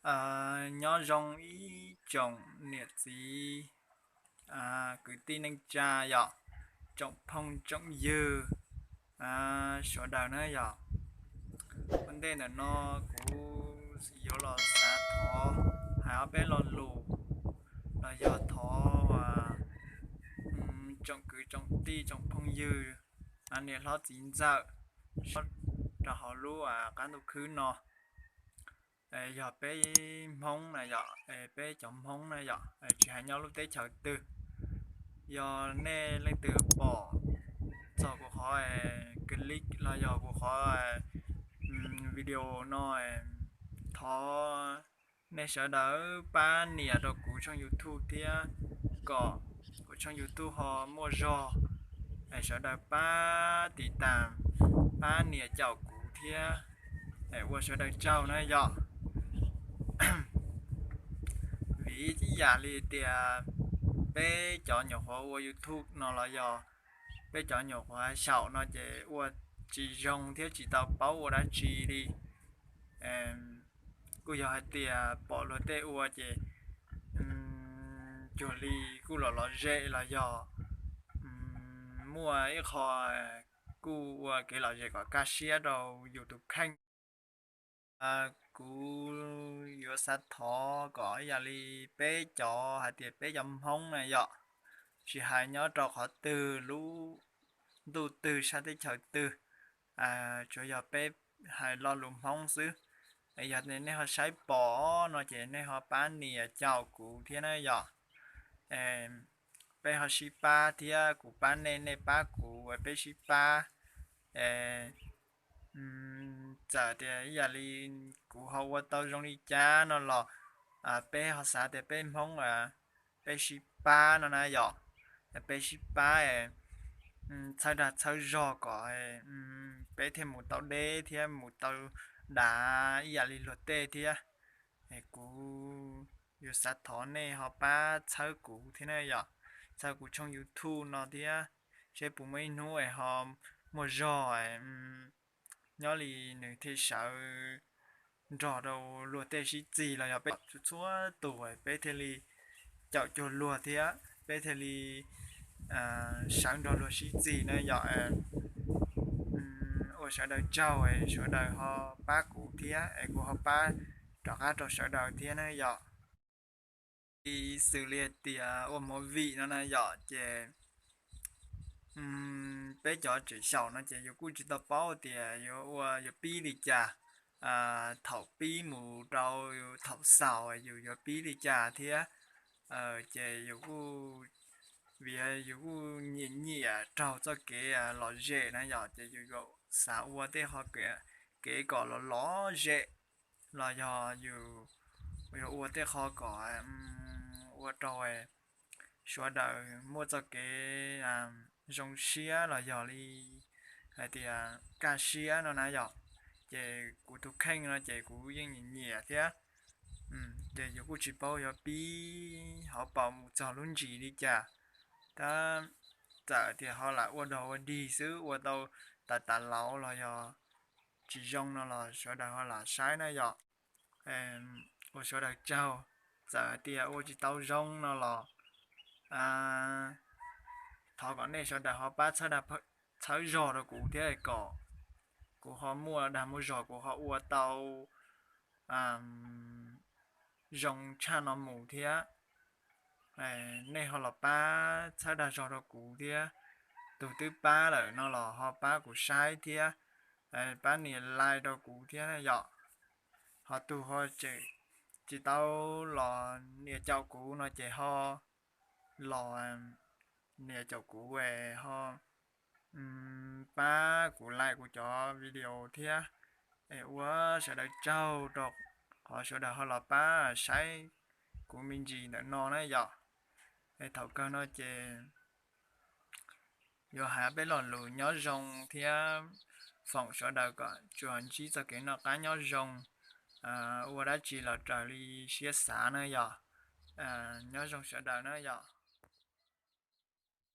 Nyob zoo ib tsoom niam txiv, kwv tij neej tsa yom, tsoom phooj tsoom ywg sawv daws na yom. Ua ntej ntawm no kuv yuav los xav thov hais ob peb lo lus los yog thov tsoom kwv tsoom tij tsoom phooj ywg, niam hlob txiv ntxawm, rau hauv lub qab ntuj khwb no. Yog peb Hmoob na yom, peb cov Hmoob na yom, tsis hais nyob lub teb chaws twg, yog nej leej twg pom txog kuv qhov clip los yog kuv qhov video no, thov nej sawv daws pab nias rau kuv tshooj YouTube thiab, kom kuv tshooj YouTube ho muaj zog. Sawv daws pab tiv tas, pab nias caum kuv thiab, ua sawv daws tsaug na yom. Vim ib yam li tias peb cov nyuam qhuav ua YouTube no los yog peb cov nyuam qhuav xyaum no ces ua tsis zoo thiab tsis tau paub ua dab tsi li. Kuj yog hais tias pom luag tej ua ces cuag li kuj los lom zem los yog muaj ib qho kuj ua kev lom zem kom kaj siab rau yus tus kheej. Kuv yuav xav thov kom ib yam li peb cov hais tias peb cov Hmoob na yom, tsis hais nyob rau qhov twg, lub ntuj twg, sab teb chaws twg, tsuas yog peb hais lo lus Hmoob xwb. Yog nej ho saib pom no ces nej ho pab nias caum kuv thiab na yom. Peb ho sib pab thiab, kuv pab nej, nej pab kuv, peb sib pab. Txawm tias ib yam li kuv ho ua tau zoo li cas no los peb ho xav tias peb Hmoob peb sib pab no na yom. Peb sib pab txhawb dag txhawb zog kom peb thiaj mus tau deb thiab mus tau dav ib yam li luag tej thiab. Kuv yuav xav thov nej ho pab txhawb kuv thiab na yom, txhawb kuv tshooj YouTube no thiab, seb puas muaj ib hnub es ho muaj zog nyob li nws thiaj sawv nrog rau luag tej sib txig los yog peb txhua txhua tus peb thiaj li caum cuag luag thiab peb thiaj li sawv nrog luag sib txig na yom. Ua sawv daws tsaug es sawv daws ho pab kuv thiab es kuv ho pab rov qab rau sawv daws thiab na yom. Xws li tias ua movie no na yom ces peb cov tseem xyaum no ces yus kuj tsis tau paub tias yuav ua yuav pib li cas. Thaum pib mus rau thaum xaus yus yuav pib li cas thiab. Ces yus kuj, vim yus kuj nyiam nyiam raug txoj kev lom zem na yom, ces yus yuav xav ua tej qho kev kom lom lom zem los yog yus yuav ua tej qho kom ua rau sawv daws muaj txoj kev zoo siab los yog li hais tias kaj siab no na yom. Ces kuv tus kheej no ces kuv yeej nyiam nyiam thiab. Ces yus kuj tsis paub yuav pib hauv paus mus txog lub ntsis li cas, tab txawm tias ho lam ua dog ua dig xwb, ua tau tas tas laus los yog tsis zoo no los sawv daws ho lam saib na yom. Ua sawv daws tsaug, txawm hais tias ua tsis tau zoo no los thov kom nej sawv daws ho pab txhawb zog rau kuv thiab kom kuv ho muaj dag muaj zog kuv ho ua tau zoo tshaj no mus thiab. Nej ho los pab txhawb dag zog rau kuv thiab, tus twb pab lawm no los ho pab kuv saib thiab, pab nias like rau kuv thiab yom. Ho tus ho tseem tsis tau los nias caum kuv no ces ho los nias caum kuv ho pab kuv like kuv cov video thiab. Es ua sawv daws tsaug rau qhov sawv daws ho los pab saib kuv me ntsis ntawm no na yom. Es thaum kawg no ces yuav hais peb lo lus nyob zoo thiab foom sawv daws kom tsuas ntsib txoj kev noj qab nyob zoo, ua dab tsi los raws li siab xav na yom. Nyob zoo sawv daws na yom.